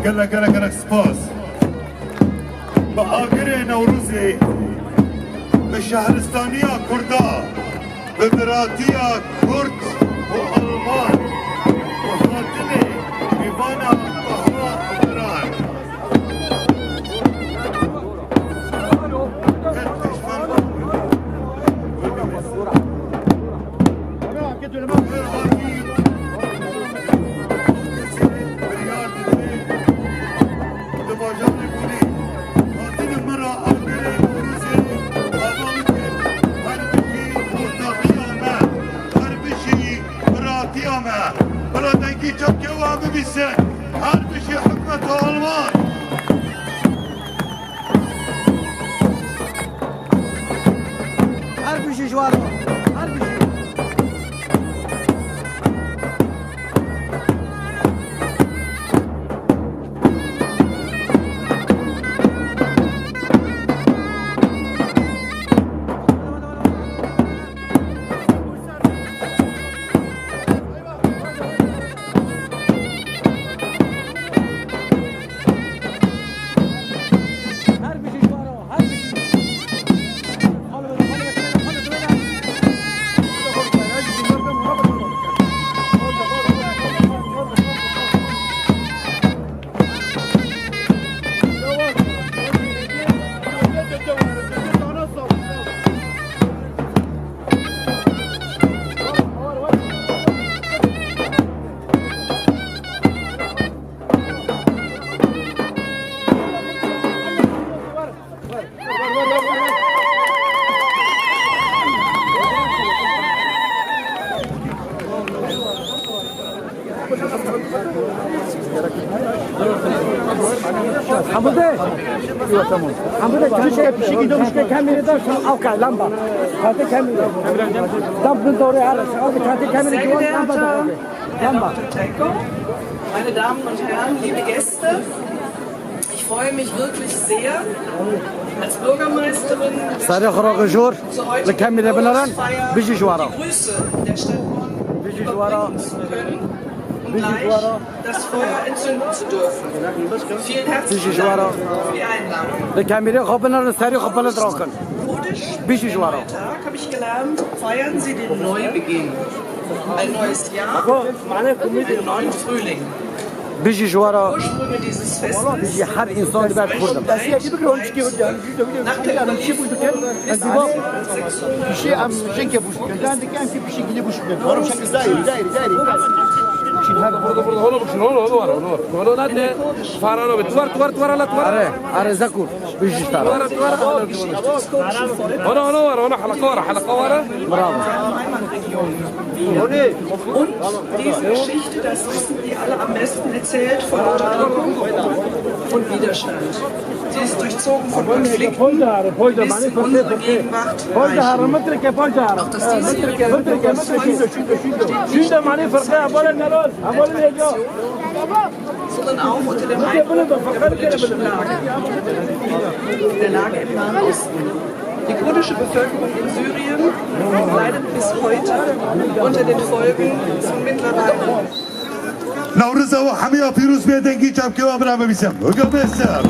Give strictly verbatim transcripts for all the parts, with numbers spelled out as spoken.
Gelek, gelek, gelek spas. Bi agirê Newrozê, bi şehristaniya Kurda, bi biratiya Kurd û Alman, bi hatinê mîvana Baha Biran. Biratiya me, bila dengî çepkê wan bibîsin. Her bijî hikûmeta Alman! Her bijî ji wan re. Her bijî. Hamide. Hamide, çi şey pişik gidiyormuş ki kamera da şu al kay lamba. Hadi kamera. Tam bu doğru ara. Al bir hadi kamera Sehr gidiyor geehrter lamba da. Herr Doktor Tenko, meine Damen und Herren, liebe Gäste, ich freue mich wirklich sehr, als Bürgermeisterin der Stadt Bonn zur heutigen Trauerfeier die Grüße der Stadt Bonn überbringen zu können und gleich das Feuer entzünden zu dürfen. Vielen herzlichen Dank für die Einladung. Li kamîrê xwe binêrin, serê xwe bilind rakin. Kurdisch, Bijî ji we re. Tag, habe ich gelernt, feiern Sie den Neubeginn. Ein neues Jahr, einen neuen Frühling. Bijî ji we re. Ursprünge dieses Festes, bijî her însan dibe Kurd im. Nach der Überlieferung Piştî em jinkê bûş bikin. Dendike em kî piştî gilî bûş bikin. Oğlum, şekil daire, daire, daire. Şimdi her burada, burada, onu bak, şunu, onu, onu var, onu var. Onu da de, Farano, tuvar, tuvar, tuvar, ala tuvar. Are, are, zakur. Bijî ji te re. Tuvar, tuvar, ala tuvar. Onu, onu var, onu halaka var, halaka var. Bravo. Und diese Geschichte, das wissen die alle am besten, erzählt von Unterdrückung und Widerstand. Sie ist durchzogen von Konflikten, bis in unsere Gegenwart reichen. Auch dass diese Revolution nicht nur unter Konflikten steht, sondern auch unter dem Eindruck der politischen Lage, der Lage im Nahen Osten. Die kurdische Bevölkerung in Syrien leidet bis heute unter den Folgen von mittlerweile Newroza we hemiya pîroz bê, dengî çepkê we bira bibîsim. Bûgermeister.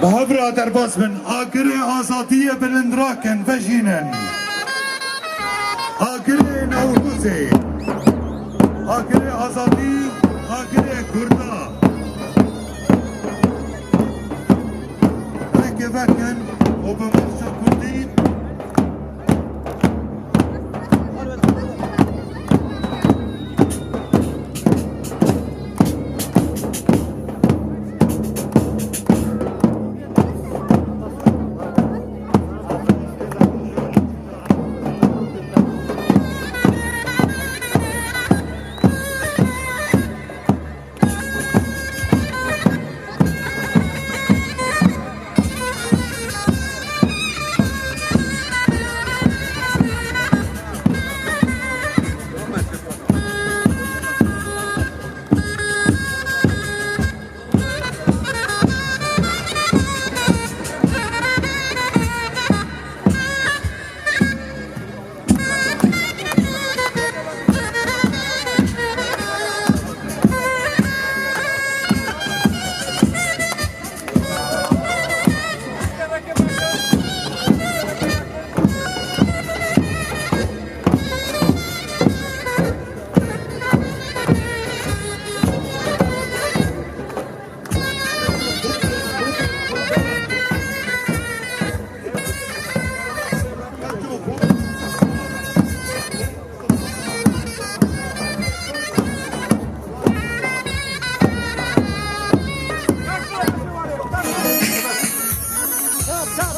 Bi hev re derbas bin, agirê azadiyê bilind rakin, vejînin. Agirê Newrozê. Agirê azadî, agirê Kurda. Rêkê vekin û bi marşa Kurdî.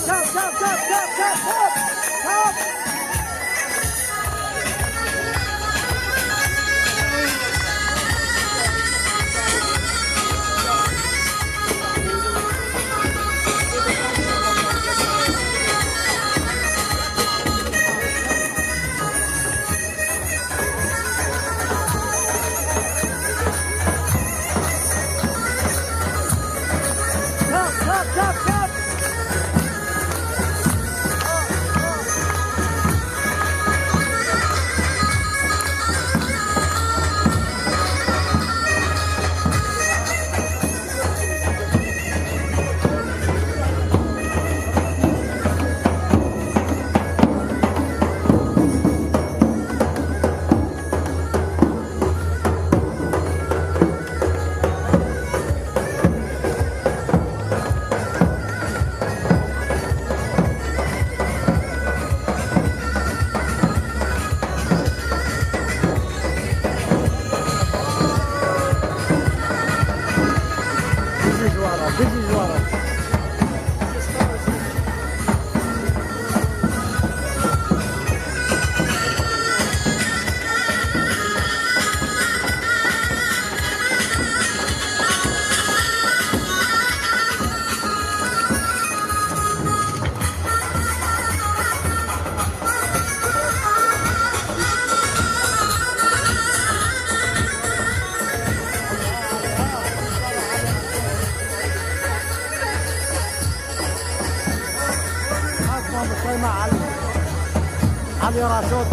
Çap, çap, çap, çap, çap, çap, çap. Çap, çap, çap, çap. Bijî ji we re, bijî ji we re. Asma Musayma Ali. Ali Raşot.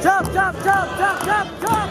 Çap, çap, çap, çap, çap, çap.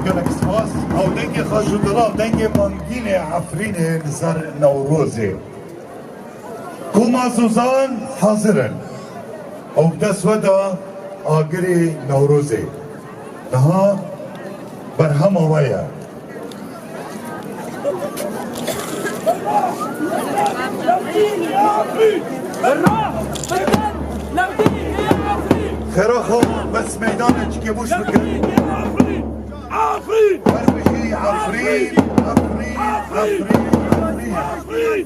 Gelek spas. Ew dengê xwe ji dila dengê bangînê Efrînê li ser Newrozê. Koma Zozan hazir in. Ew dest we da agirê Newrozê. Niha berhema we ye. Xêra xwe, bes meydanê çikê boş bikin. Her bijî Efrîn, Efrîn, Efrîn, Efrîn, Efrîn.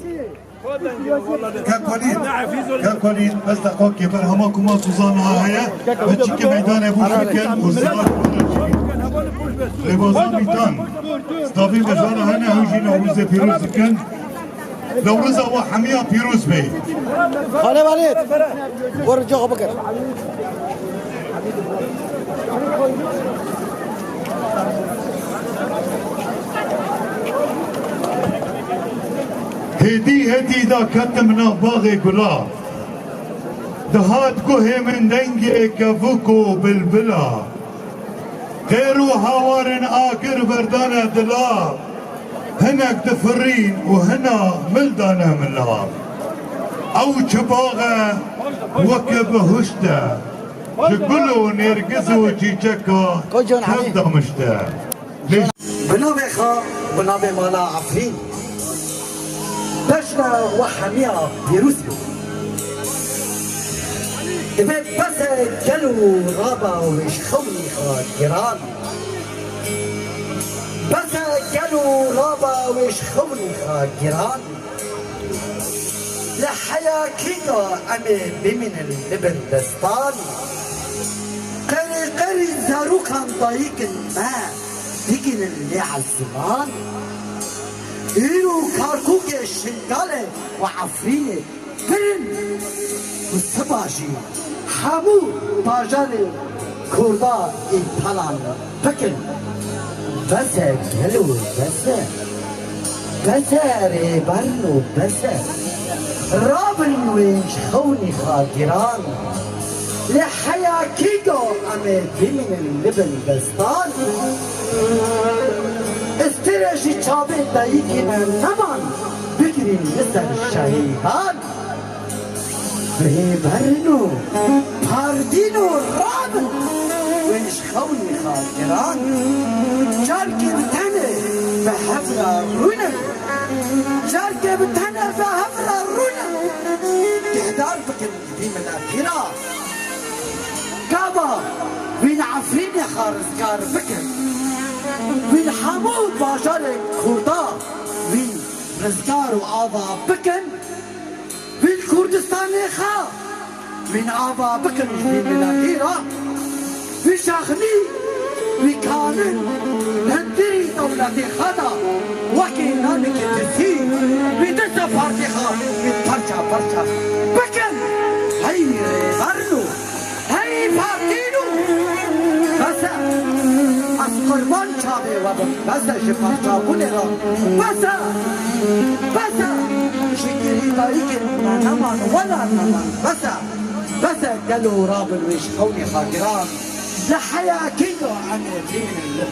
Kekolîn, Kekolîn, bes deqakê berhema Koma Zozan ha heye. Ve çikê meydanê boş bikin û ziman. Rêbazan Mîtan, stavî mejara hene, ew jî Newrozê pîroz dikin. Newroza we hemiya pîroz be. Xalê Welîd, were cixwe bikir. Hêdî hêdî da ketim nav baxê gula. Dihat guhê min dengê kevûk û bilbila. Têr û hawarin agir berdane dila. Hinek difirîn û hina mil dane mila. Ew çi bax e weke bihuşt e. Ji gul û nêrgiz û çîçeka tev damişt e. Bi navê Xwe, bi navê mala Efrîn. Beşna we hemiya pîroz be. Divê bes e gelo raba wê ji xewnî xwe giran. Bes e gelo raba wê ji xewnî xwe giran. Li heya kî da em ê bimînin li bin destan? Qerî qerî zarokan dayikin me digihînin lê ezman. Îro Kerkûkê, Şingalê û Efrînê pir in û siba jî hemû bajarê Kurda îtalan bikin. Bes e gelo, bes e. Bes e rêberno, bes e. Rabin wê ji xewnî xwe giran. Li heya kî da em ê bimînin li bin destan? Stêrê ji çavê dayikê me neman, bigirîn li ser şehîdan. Rêberno, pardîno, rabin wê ji xewnî xwe giran. Carkê bi tenê bi hev re rûnin. Carkê bi tenê bi hev re rûnin. Guhdar bikin vî miletî re. Gava wî li Efrînê xwe rizgar bikin. Wî li hemû bajarên Kurda wî rizgar û ava bikin. Wî li Kurdistanê xwe wî ava bikin ji vî miletî re. Wî şaxnî, wî kanin, hundirî dewletê xwe de wekî nanikê tirkî, wî dest û partê xwe wî parça parça bikin. Hey rêberno, hey partîno, bes e. Ez qurban çavê we bim, bes e ji parçabûnê re. Bes e, bes e. Ji girîdayîkê me neman, wela neman. Bes e, bes e, gelo rabin wê ji xewnê xwe giran. Li heya kî da em ê tînin li